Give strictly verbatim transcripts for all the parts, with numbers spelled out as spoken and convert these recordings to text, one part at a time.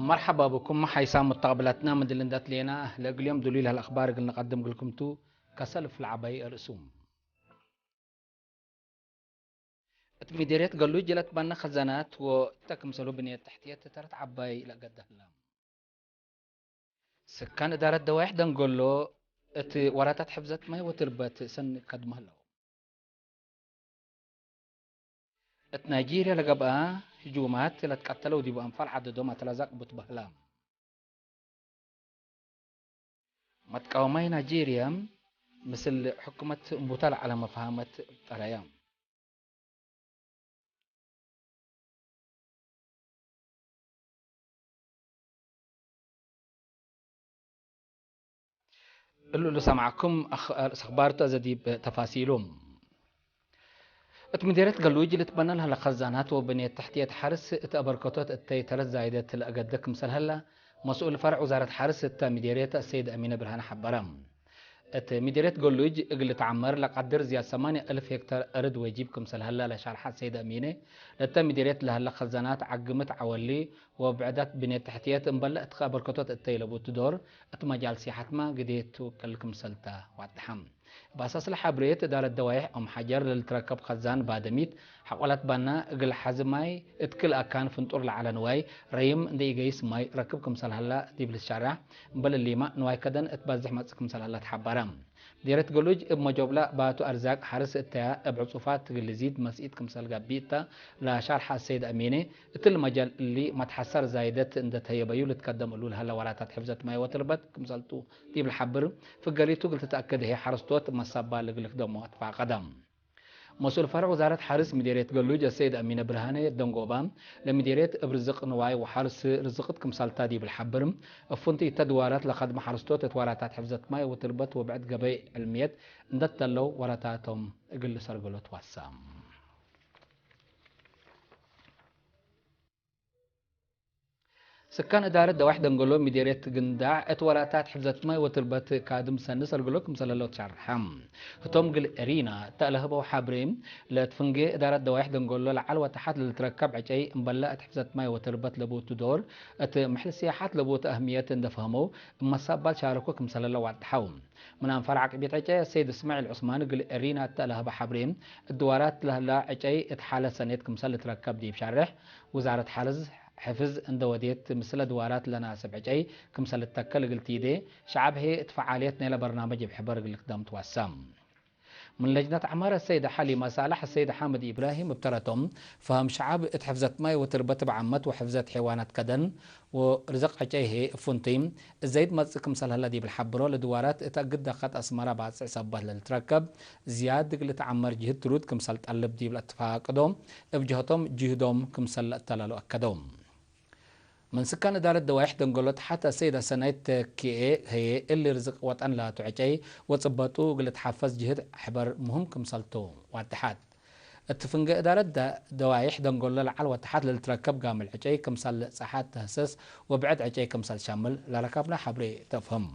መርሐባ ብኩም ሐይሳም ሙተቅብለትና፣ ምድል እንዴ ትሌና ለእግል ዮም ዱሉይ ለህለ አኽባር እግል ንቀድም እግልኩም ቱ። ከሰልፍ ለዐባይ አርእሱም። እት ምዴርየት ገሉጅ ለትበነ ከዘናት ወእተ ክምሰሉ ብንየት ተሕትየት ተረት ዐባይ ለአገደ ህለ። ስካን እዳረት ደዋይሕ ደንጎሎ እት ወራታት ሕፍዘት ማይ ወትርበት ሰኒ ከድመ ህለው። እት ናይጄርያ ለገብአ ህጁማት ለትቀተለው ዲቡ አንፋል ዐደዶም አተላዛቅ ቡ ትበህላ። መትቃወማይ ናይጄርያ ምስል ሕኩመት እምቡታ ለዐለ መፍሀመት ጠረየ። እሉ እሉ ሰምዐኩም አኽ-፣ አርእስ አኽባር ቱ፣ አዜ ዲብ ተፋሲሉ። እት ምዴርየት ገሉጅ ልትበነ ለህለ ከዛናት ወብንየት ተሕትየት ሐርስ እት አበርከቶት እተይ ተረት ዛይደት ለአገደ ክምሰል ሀለ፣ መስኡል ፈርዕ ውዛረት ሐርስ እተ ምዴርየት አሰይድ አሚነ ብርሃነ ሐበረ። እት ምዴርየት ገሉጅ እግል ልትዐመር ለቀድር ዝያድ ሰማንያ እልፍ ሄክታር አርድ ወጂብ ክምሰል ሀለ ለሻርሐ አሰይድ አሚነ፣ ለእተ ምዴርየት ለህለ ከዛናት ዐግምት ዐወሊ ወብዕዳት ብንየት ተሕትየት እምበለ እትከ አበርከቶት እተይ ለቡቱ ዶር እት መጃል ሲሐትመ ግዴ ትውቅል ክምሰልተ ዋድሐ። እብ አሳስለ ሐብሬት እዳረት ደዋይሕ ኦም ሐጀር ለልትረከብ ከዛን ባደሚት ሐቆላት ባና እግል ሐዚ ማይ እት ክል አካን ፍንጡር ለዐለ ንዋይ ረይም እንዴ ኢገይስ ማይ ረክብ ክምሰል ሀላ ዲብ ልትሸረሕ፣ እምበል እሊመ ንዋይ ከደን እት ባዝሕ መጽእ ክምሰል ሀላ ተሐበረ። ምዴርየት ገሉጅ እብ መጆብላ ባቱ አርዛቅ ሐርስ እተያ እብ ዕጹፋት እግል ልዚድ መስኢት ክምሰል ገብእ እተ ለሻርሐ አሰይድ አሚነ፣ እትሊ መጃል እሊ መትሐሰር ዛይደት እንዴ ተህየበዩ ልትከደም እሉ ለሀለ ወራታት ሕፍዘት ማይ ወትርበት ክምሰልቱ ዲብ ለሐብር፣ ፍገሊቱ እግል ትትአከድ ህዬ ሐረስቶት መሳባል እግል ልክደሞ አትፋቀደ። መስኡል ፈርዕ ውዛረት ሐርስ ምዴርየት ገሉጅ አሰይድ አሚነ ብርሃነ ደንጎባ፣ ለምዴርየት እብ ርዝቅ ንዋይ ወሐርስ ርዝቅት ክምሰልታ ዲብ ለሐብር፣ እብ ፍንቱይ እተ ድዋራት ለከድመ ሐረስቶት እት ወራታት ሕፍዘት ማይ ወትርበት ወብዕድ ገበይ ዕልምየት እንዴ ተለው ወራታቶም እግል ልሰርግሎ ትዋሰ። ስካን እዳረት ደዋይሕ ደንጎሎ ምዴርየት ግንዳዕ እት ወራታት ሕፍዘት ማይ ወትርበት ካድም ሰኒ ሰርግሎ ክምሰል ህለው ተሸርሐ። ህቶም እግል ኤሪና እተ ለህበው ሐብሬ፣ ለእት ፍንጌ እዳረት ደዋይሕ ደንጎሎ ለዐል ወተሐት ለልትረከብ ዕጨይ እምበለ እት ሕፍዘት ማይ ወትርበት ለቡቱ ዶር እት ምሕል ሲያሐት ለቡቱ አህምየት እንዴ ፈህመው፣ እብ መሳባል ሻረኮ ክምሰል ህለው ዋድሐው። ምን አንፋር ዐቅቤት ዕጨይ አሰይድ እስማዒል ዑስማን እግል ኤሪና እተ ለሀበ ሐብሬ፣ እት ድዋራት ለህላ ዕጨይ እት ሐለ ሰኔት ክምሰል ልትረከብ ዲብ ሸርሕ፣ ውዛረት ሐርስ ሕፍዝ እንዴ ወዴት፣ ምስለ ድዋራት ለናስብ ዕጨይ ክምሰል ልትተከል እግል ቲዴ፣ ሸዐብ ህዬ እት ፈዓልየት ናይለ በርናመጅ እብ ሕበር እግል ልክደም ትዋሰ። ምን ለጅነት ዐማር አሰይደ ሐሊመ ሳልሕ አሰይድ ሓምድ ኢብራሂም እብ ተረቶም፣ ፈሀም ሸዐብ እት ሕፍዘት ማይ ወትርበት እብ ዓመት ወሕፍዘት ሐይዋናት ከደን፣ ወርዝቅ ዕጨይ ህዬ እብ ፍንቱይ እዘይድ መጽእ ክምሰል ሀለ ዲብ ለሐብሮ፣ ለድዋራት እት አግድ ደቀት አስመረ ባጽዕ ሰበት ለልትረከብ ዝያድ እግል ልትዐመር ጅህድ ትሩድ ክምሰል ጠልብ ዲብ ለአትፋቅዶ፣ እብ ጀህቶም ጅህዶም ክምሰል ለአተላሉ አከደው። ምን ስካን እዳረት ደዋይሕ ደንጎሎ ተሐት አሰይድ አሰናይት ተኪኤ ህዬ፣ እሊ ርዝቅ ወጠን ላቱ ዕጨይ ወጽበጡ እግል ልትሐፈዝ ጅህድ ሕበር ሙህም ክምሰልቱ ዋድሐት። እት ፍንጌ እዳረት ደ-፣ ደዋይሕ ደንጎሎ ለዐል ወተሐት ለልትረከብ ጋምል ዕጨይ ክምሰል ጸሓት ተህሰስ ወብዕድ ዕጨይ ክምሰል ሸምል ለረከብነ ሐብሬ ተፍህም።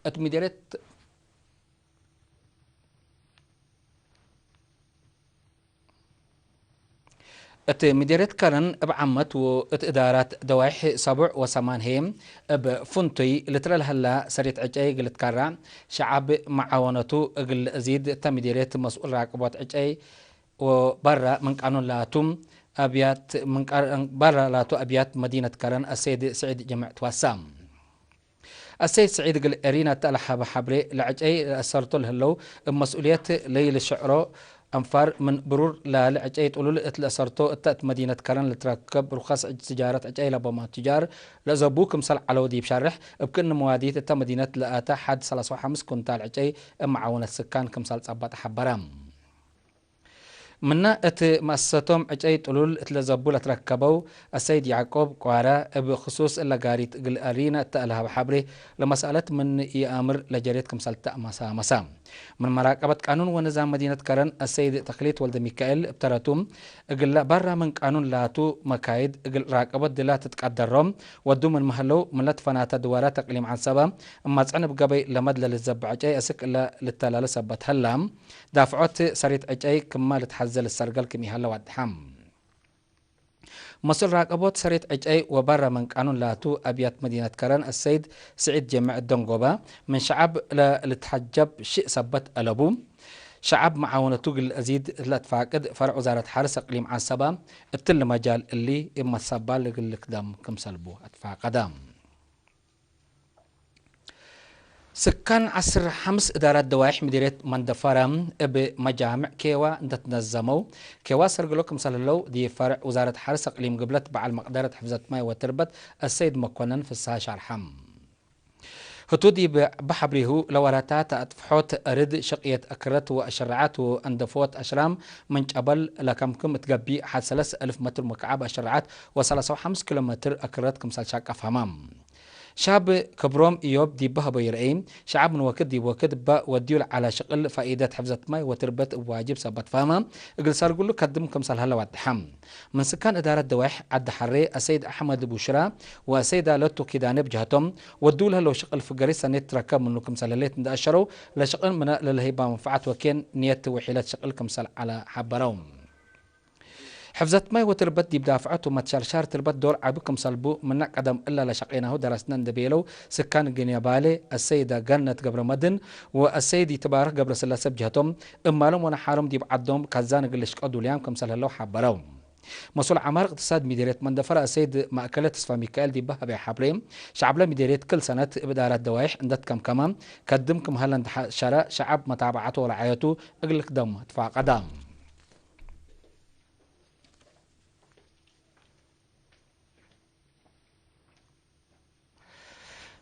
እት ምዴርየት፣ እት ምዴርየት ከረን እብ ዓመት ወእት እዳራት ደዋይሕ ሰቡዕ ወሰማን ህዬ እብ ፍንቱይ ልትረ ለሀላ ሰሬት ዕጨይ እግል ልትከራ፣ ሸዐብ መዓወነቱ እግል ለአዚድ እተ ምዴርየት መስኡል ራቅቦት ዕጨይ ወበራ ምን ቃኑን ላቱ አብያት ምን ቃር-፣ በራ ላቱ አብያት መዲነት ከረን አሰይድ ስዒድ ጀምዕ ትዋሳ። አሰይድ ስዒድ እግል ኤሪና እተ ለሀበ ሐብሬ፣ ለዕጨይ ለአሰርቶ ለህለው እብ መስኡልየት ለኢልሸዕሮ አንፋር ምን ብሩር ላሊ ዕጨይ ጥሉል እት ለአሰርቶ እተ እት መዲነት ከረን ልትረከብ ርኸስ ትጃረት ዕጨይ ለቦማ ቱጃር ለዘቡ ክምሰል ዐለው ዲብ ሸርሕ፣ እብ ክእኒ መዋዲት እተ መዲነት ለአተ ሐድ ሰላሳ ወሐምስ ኩንታል ዕጨይ እብ መዓውነት ስካን ክምሰል ጸበጠ ሐበረ። ምነ እት መአሰሰቶም ዕጨይ ጥሉል እት ለዘቡ ለትረከበው አሰይድ ያዕቆብ ቋረ፣ እብ ክሱስ እለ ጋሪት እግል አሪነ እተ ለሀበ ሐብሬ፣ ለመስአለት ምን ኢአምር ለጀሬት ክምሰል ተአመሳመሰ። ምን መራቀበት ቃኑን ወንዛም መዲነት ከረን አሰይድ ተክሊት ወልደሚካኤል እብ ተረቱ፣ እግለ በራ ምን ቃኑን ላቱ መካይድ እግል ራቀበት ድላ ትትቀደሮም ወዱ ምንመ ህለው፣ ምን ለትፈናተ ድዋራት አቅሊም ዐንሰበ እማጽዕን እብ ገበይ ለመድ ለልትዘበ ዕጨይ አስክ እለ ልተላለ ሰበት ሀላ፣ ዳፍዖት ሰሪት ዕጨይ ክመ ልትሐዘ ልትሰርገል ክም ኢሀለ ዋድሐ። መስኡል ራቀቦት ሰሬት ዕጨይ ወበረ ምን ቃኑን ላቱ አብያት መዲነት ከረን አሰይድ ስዒድ ጀምዕ ደንጎበ፣ ምን ሸዐብ ለልትሐጀብ ሽእ ሰበት አለቡ። ሸዐብ መዓወነቱ እግል ለአዚድ ለአትፋቅድ ፈርዕ ውዛረት ሐርስ እቅሊም ዐንሰበ፣ እትሊ መጃል እሊ እብ መትሰባል እግል ልክደም ክምሰልቡ አትፋቀደ። ስካን ዐስር ሐምስ እዳራት ደዋይሕ ምዲርየት መንደፈረ እብ መጃምዕ ኬዋ እንደ ትነዘመው፣ ኬዋ ሰርግሎ ክምሰል ህለው፣ ዲብ ፈርዕ ውዛረት ሐርስ እቅሊም ግብለት በዐል መቅደረት ሕፍዘት ማይ ወትርበት አሰይድ መኮነን ፍስሐ ሸርሐ። ህቱ ዲብ በሐብሬሁ ለወራታት አጥፍሖት እርድ፣ ሸቅየት አክረት ወአሸረዓት ወአንደፎት አሽራም ምን ጨበል ለከምክም እት ገቢእ ሐድ ሰለስ አልፍ መትር ሙካዕብ አሸረዓት ወሰላሳ ወሐምስ ኪሎ ሜትር አክረት ክምሰል ሻቀፍ ሀማም። ሻብ ክብሮም ኢዮብ ዲብ ሀበዩ ረአይ፣ ሸዐብ ምን ወክድ ዲብ ወክድ እበ ወድዩ ለዐለ ሽቅል ፋኢደት ሕፍዘት ማይ ወትርበት እብ ዋጅብ ሰበት ፈሀመ እግል ሰርግሉ ከድም ክምሰል ሀለ ዋድሐ። ምን ስካን እዳረት ደዋይሕ ዐዲ ሐሬ አሰይድ አሕመድ ቡሽራ ወአሰይዳ ለቱ ኪዳኔ ብጀሀቶም፣ ወድው ለህለው ሽቅል ፍገሪ ሰኔት ትረከብ ምኑ ክምሰል ህሌት እንደ አሸረው፣ ለሽቅል ምነ ለልሀይባ መንፈዐት ወኬን ንየት ወሒለት ሽቅል ክምሰል ዐለ ሐበረው። ሕፍዘት ማይ ወትርበት ዲብ ዳፍዐት ወመትሸርሻር ትርበት ዶር ዐቢ ክምሰልቡ፣ ምነ ቀደም እለ ለሸቄናሁ ደረስነ እንዴ ቤለው፣ ስካን ግንያባሌ፣ አሰይደ ገነት ገብረመድን ወአሰይድ ይትባረክ ገብረስላሴ ብጀህቶም፣ እማሎም ወነሓሮም ዲብ ዐዶም ካዛን እግል ልሽቀዱ ልያም ክምሰል ህለው ሐበረው። መስኡል ዐማር እቅትሳድ ሚዴርየት መንደፈረ አሰይድ ማእከለ ተስፋሚካኤል ዲበ ሀበየ ሐብሬ፣ ሸዐብለ ሚዴርየት ክል ሰነት እብ እዳረት ደዋይሕ እንዴ ትከምከመ፣ ከድም ክም ሀለ እንዴ ሐሸረ፣ ሸዐብ መታበዐቱ ወረዓየቱ እግል ልክደም ትፋቀደ።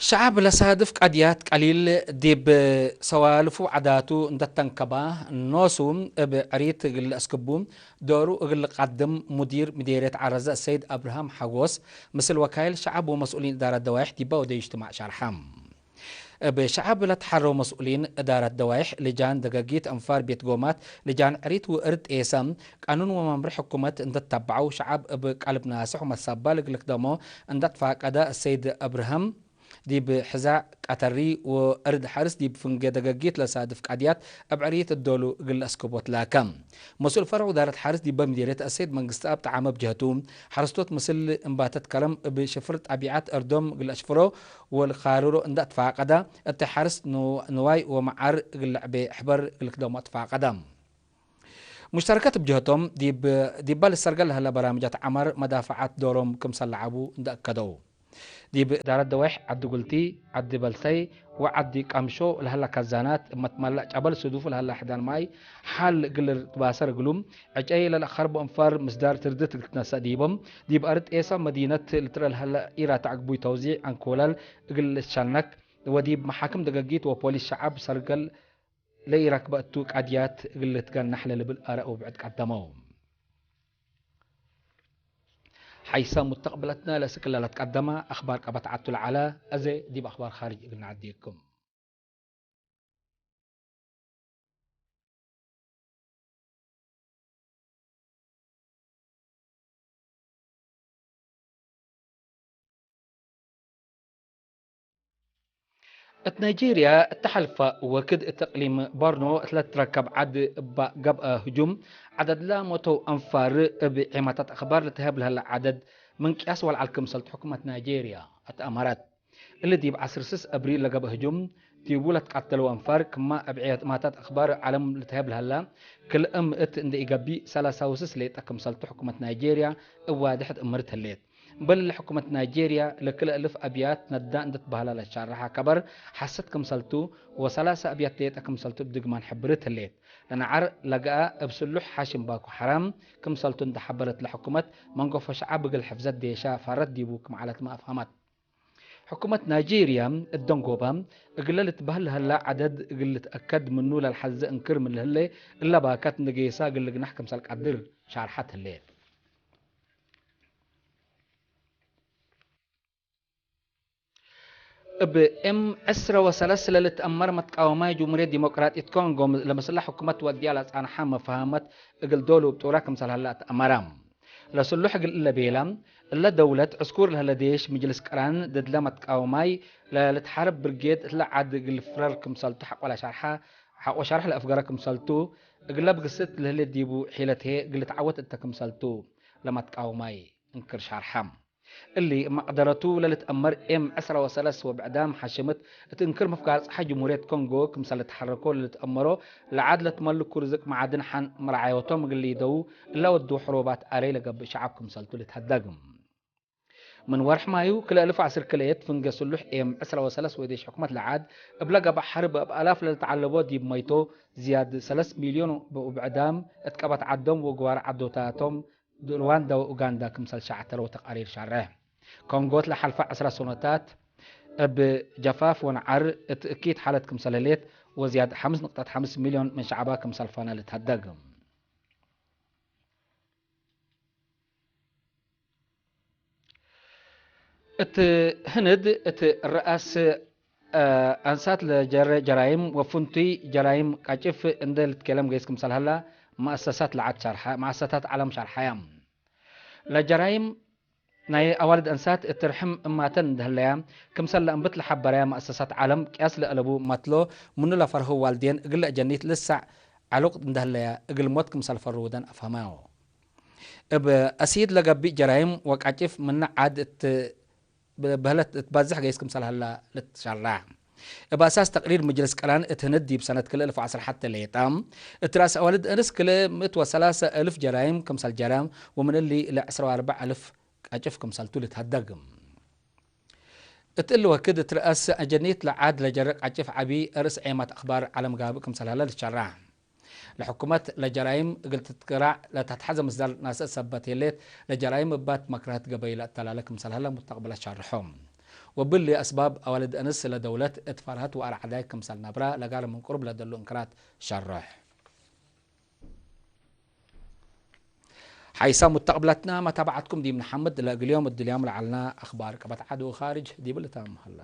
ሸዐብ ለሳድፍ ቀድያት ቀሊል ዲብ ሰዋልፉ ዐዳቱ እንዴ ተንከበ፣ ኖሱ እብ ዕሪት እግል ለአስክቡ ዶሩ እግል ልቀድም ሙዲር ምዴርየት ዐረዘ ሰይድ አብርሃም ሐጎስ፣ ምስል ወካይል ሸዐብ ወመስኡሊን እዳረት ደዋይሕ ዲበ ወደዩ እጅትማዕ ሸርሐ። እብ ሸዐብ ለትሐረው መስኡሊን እዳረት ደዋይሕ፣ ልጃን ደገጊት፣ አንፋር ቤት ጎማት፣ ልጃን ዕሪት ወእርድ ጤሰ፣ ቃኑን ወመምርሕ ሕኩመት እንዴ ተተበዐው፣ ሸዐብ እብ ቀልብ ናስሕ ወመትሰባል እግል ልክደሞ እንዴ ትፋቀደ፣ አሰይድ አብርሃም ዲብ ሕዛዕ ቀተሪ ወእርድ ሐርስ ዲብ ፍንጌ ደገጊት ለሳድፍ ቀድያት እብ ዕሪት እዶሉ እግል ለአስክቦ ትላከ። መስኡል ፈርዕ ውዳረት ሐርስ ዲበ ምዴርየት አሰይድ መንግስትአብ ጠዓመ ብጀህቱ፣ ሐረስቶት ምስል እምባተት ከረም እብ ሽፍር ጠቢዐት እርዶም እግል ለአሽፍሮ ወልካርሮ እንዴ አትፋቀደ፣ እተ ሐርስ ንዋይ ወመዓር እግል ለዐቤ ሕበር እግል ልክደሞ አትፋቀደ። ሙሽተረከት ብጀህቶም፣ ዲብ፣ ዲበ ልሰርገል ለህለ በራምጃት ዐማር መዳፈዓት ዶሮም ክምሰል ለዐቡ እንዴ አከደው፣ ዲብ እዳረት ደዋይሕ ዐዲ ጉልቲ፣ ዐዲ በልሰይ ወዐዲ ቀምሾ ለህለ ከዛናት፣ እብ መትመለእ ጨበል ስዱፍ ለህለ ሕዳን ማይ፣ ሐል እግል ልትባሰር እግሉም፣ ዕጨይ ለለአከርቦ እንፋር ምስዳር ትርድት እግል ትነሰእ ዲቦም፣ ዲብ አርድ ጤሰ መዲነት ልትረአ ለህለ ኢራትዕ ግቡይ ተውዚዕ አንኮላል እግል ልትሸነክ፣ ወዲብ መሓክም ደገጊት ወፖሊስ ሸዐብ ሰርገል ለኢረክበ እቱ ቀድያት እግል ልትገነሕ ለልብል አረእ ወብዕድ ቀደመው። ሐይሰ ሙተቅብለትነ ለእስክ ለለትቀደመ አክባር ቀበት ዐቱ ለዐለ፣ አዜ ዲብ አክባር ካርጅ እግል ነዐድየኩም። እት ናይጄርያ እተ ሐልፈ ወክድ እት እቅሊም ቦርኖ እት ለትረከብ ዐድ እበ ገብአ ህጁም፣ ዐደድለ ሞተው አንፋር እብ ዔማታት አክባር ለተህብ ለህለ ዐደድ ምን ቅያስ ወለዐል ክምሰልቱ ሕኩመት ናይጄርያ አትአመረት። እሊ ዲብ ዐስር ስስ አብሪል ለገብአ ህጁም ዲቡ ለትቃተለው አንፋር፣ ክማ እብ ዔማታት አክባር ዐለም ልትሀብ ለሀላ፣ ክልኤ ምእት እንዴ ኢገብእ፣ ሰላሳ ወስስ ሌጠ ክምሰልቱ ሕኩመት ናይጄርያ እብ ዋድሕ ትእምርት ህሌት። እምበል እሊ ሕኩመት ናይጄርያ ለክልኤ እልፍ አብያት ነዳ እንዴ ትበህላ ለትሻረሐ ከበር ሐሰት ክምሰልቱ፣ ወሰላሳ አብያት ሌጠ ክምሰልቱ እብ ድግማን ሕብርት ህሌት። ለነዓር ለገአ እብ ስሉሕ ሓሽም ባኮ ሐራም ክምሰልቱ እንዴ ሐበረት ለሕኩመት፣ መንገፎ ሸዐብ እግል ሕፍዘት ዴሻ ፋረት ዲቡ ክም ዐለትመ አፍሀመት። ሕኩመት ናይጄርያ እት ደንጎበ እግለ ልትበህል ለሀላ ዐደድ እግል ልትአከድ ምኑ ለልሐዜ እንክር ምን ለህሌ፣ እለ ባካት እንዴ ጌሰ እግል ልግናሕ ክምሰል ቀድር ሻርሐት ህሌት። እብ ኤም ዕስረ ወሰለስ ለልትአመር መትቃወማይ ጅምሁርየት ዲሞቅራጢት ኮንጎ ለመስላ ሕኩመት ወድያ ለጸንሐ መፋህመት እግል ዶሉ እብ ጡረ ክምሰል ሀለ አትአመረ። ለስሉሕ እግል እለ ቤለ፣ እለ ደውለት ዕስኩር ለህለ ዴሽ ምጅልስ ቅራን ድድለ መትቃወማይ ለልትሓረብ ብርጌድ እትለ ዐድ እግል ፍረር ክምሰልቱ ሐቆ ለሸርሐ፣ ሐቆ ሸርሕ ለአፍገረ ክምሰልቱ፣ እግለ ብግስት ለህሌት ዲቡ ሒለት ህዬ እግል ልትዐወት እተ ክምሰልቱ ለመትቃወማይ እንክር ሻርሐ። እሊ መቅደረቱ ለልትአመር ኤም ዕስራ ወሰለስ ወብዕዳም ሐሽምት እት እንክር ምፍጋር ጸሓይ ጅምሁርየት ኮንጎ ክምሰል ልትሐረኮ ለልትአመሮ ለዓድ ለትመልኩ ርዝቅ መዓድን ሐን መርዓዮቶም እግል ሊደዉ እለ ወዱ ሕሩባት አረይ ለገብእ ሸዐብ ክምሰልቱ ልትሀደግ። ምን ወርሕ ማዩ ክልኤ እልፍ ወዐስር ክልኤት ፍንጌ ስሉሕ ኤም ዕስራ ወሰለስ ወዴሽ ሕኩመት ለዓድ እብ ለገብአ ሐርብ እብ አላፍ ለልትዐለቦ ዲብ መይቶ ዝያድ ሰለስ ሚልዮን ወብዕዳም እት ቀበት ዐዶም ወግዋር ዐዶታቶም ሩዋንዳ ወኡጋንዳ ክምሰል ሸዐተረው ተቃሪር ሻርሕ። ኮንጎ እት ለሐልፈ ዐስረ ሰኖታት እብ ጀፋፍ ወነዓር እት እኪት ሓለት ክምሰል ህሌት ወዝያድ ሐምስ ንቅጠት ሐምስ ሚልዮን ምን ሸዐባ ክምሰል ፈነ ልትሀደግ። እት ህንድ እት ረአስ አንሳት ለጀረ ጀራይም ወፍንቱይ ጀራይም ቃጭፍ እንደ ልትኬለም ገይስ ክምሰል ሀላ መአሰሳት ለዓድ ሻርሐ፣ መአሰሳት ዐለም ሻርሐያ። ለጀራይም ናይ አዋልድ አንሳት እት ርሕም እማተን እንደ ህለያ፣ ክምሰል ለእንብት ለሐበረያ መአሰሳት ዐለም ቅያስ ለአለቡ መትሎ ምኑ ለፈርሀው ዋልዴን እግል ለአጀኒት ልሳዕ ዐሉቅ እንደ ህለያ እግል ሞት ክምሰል ፈርውደን አፍሀማው። እብ አሲድ ለገብእ ጀራይም ወቃጭፍ ምነ ዓድ እት በህለት ትባዝሕ ገይስ ክምሰል ሀላ ልትሸራዕ። እብ አሳስ ተቅሪር ምጅልስ ቀራን እት ህንድ ዲብ ሰነት ክልኤ እልፍ ወዐስር ሐቴ ሌጣ፣ እት ረአስ አዋልድ እንስ ክልኤ ምእት ወሰላሰ እልፍ ጀራይም ክምሰል ጀረ፣ ወምን እሊ እለ ዕስራ ወአርበዕ እልፍ ቃጭፍ ክምሰልቱ ልትሀደግ። እት እሊ ወክድ እት ረአስ አጀኒት ለዓድ ለጀረ ቃጭፍ ዐቢ እርስ ዔማት አክባር ዐለም ጋብእ ክምሰል ሀለ ልትሸራዕ። ለሕኩመት ለጀራይም እግል ትትገራዕ ለተትሐዘ ምስዳር ናሰ ሰበት ህሌት፣ ለጀራይም እባት መክረህት ገበይ ለአተላለ ክምሰል ሀለ ሙተቅበለት ሻርሖ። ወብሊ አስባብ አዋልድ እንስ ለደውለት እት ፈርሀት ወአርዓዳይ ክምሰል ነብራ ለጋር ምን ቅሩብ ለደሉ እንክራት ሸርሕ። ሐይሰ ሙተቅብለትና መታብዐትኩም ዲብ ነሐምድ፣ ለእግል ዮም እድልያም ለዐልና አክባር ቀበት ዐድ ወካርጅ ዲብ ልታም ሀላ።